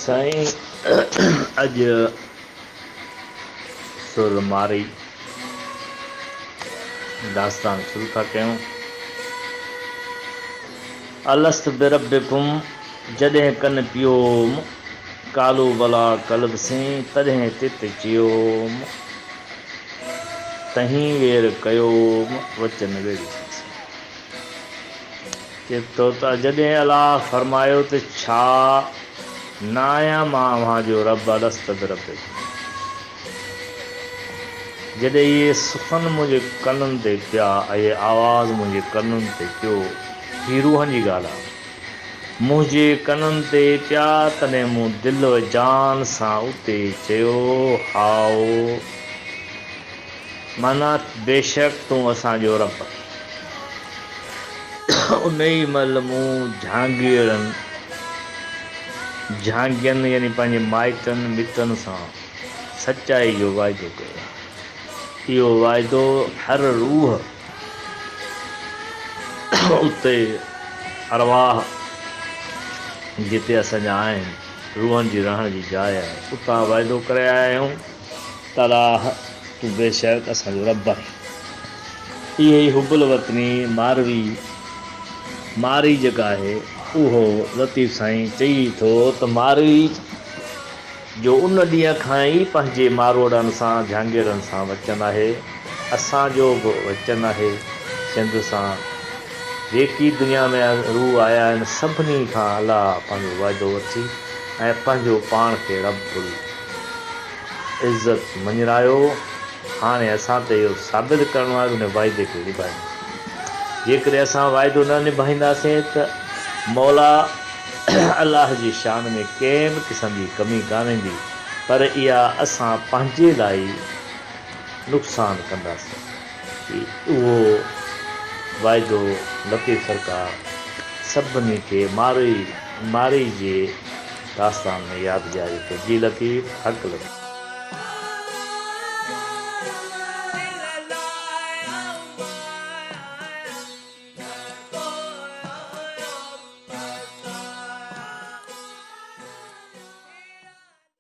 سائين اڄ سر مارئي داستان شروع ٿا ڪيون. الست بربڪم جڏهن ڪن پيوم قالو بلا قلب سين تڏهن تت چيوم تهين وير ڪيوم وچن ويڙهي سين. چئي ٿو ته جڏهن الله فرمايو ته ڇا نه آهيان مان اوهان جو رب الست بربڪم جڏهن اهي سخن منهنجي ڪنن تي پيا اهي آواز منهنجي ڪنن تي پيو هي روحن جي ڳالهه آهي منهنجي ڪنن تي پيا تڏهن مون دل و جان سان اتي چيو هائو معنيٰ بيشڪ تون اسان جو رب آهين. انهيء مهل مون جهانگيئڙن، جهانگين يعني پنهنجي مائٽن مٽن سان سچائي جو واعدو ڪيو. اهو واعدو هر روح اتي ارواح جتي اسان جا آهن، روحن جي رهڻ جي جاء آهي، اتان واعدو ڪري آيا آهيون. ته الله تون بيشڪ اسان جو رب آهين. اهي ئي حب الوطني ماروي، مارئي جيڪا آهي، اهو لطيف سائين چئي ٿو ته مارئي جو ان ڏينهن کان ئي پنهنجي ماروئڙن سان، جهانگيئڙن سان وچن آهي، اسان جو به وچن آهي سنڌ سان، جيڪي دنيا ۾ روح آيا آهن سڀني کان الله پنهنجو وعدو وٺي ۽ پنهنجو پاڻ کي رب العزت مڃرايو، هاڻي اسان تي اهو ثابت ڪرڻو آهي ته ان وعدي کي نڀايون. جيڪڏهن اسان وعدو نه نڀائينداسين ته مولا الله جي شان ۾ ڪنهن به قسم جي ڪمي ڪانه ايندي پر اها اسان پنهنجي لاء ئي نقصان ڪنداسين. اهو واعدو لطيف سرڪار سڀني کي مارئي مارئي جي داستان ۾ ياد ڏياري ٿو. جي لطيف حق لطيف.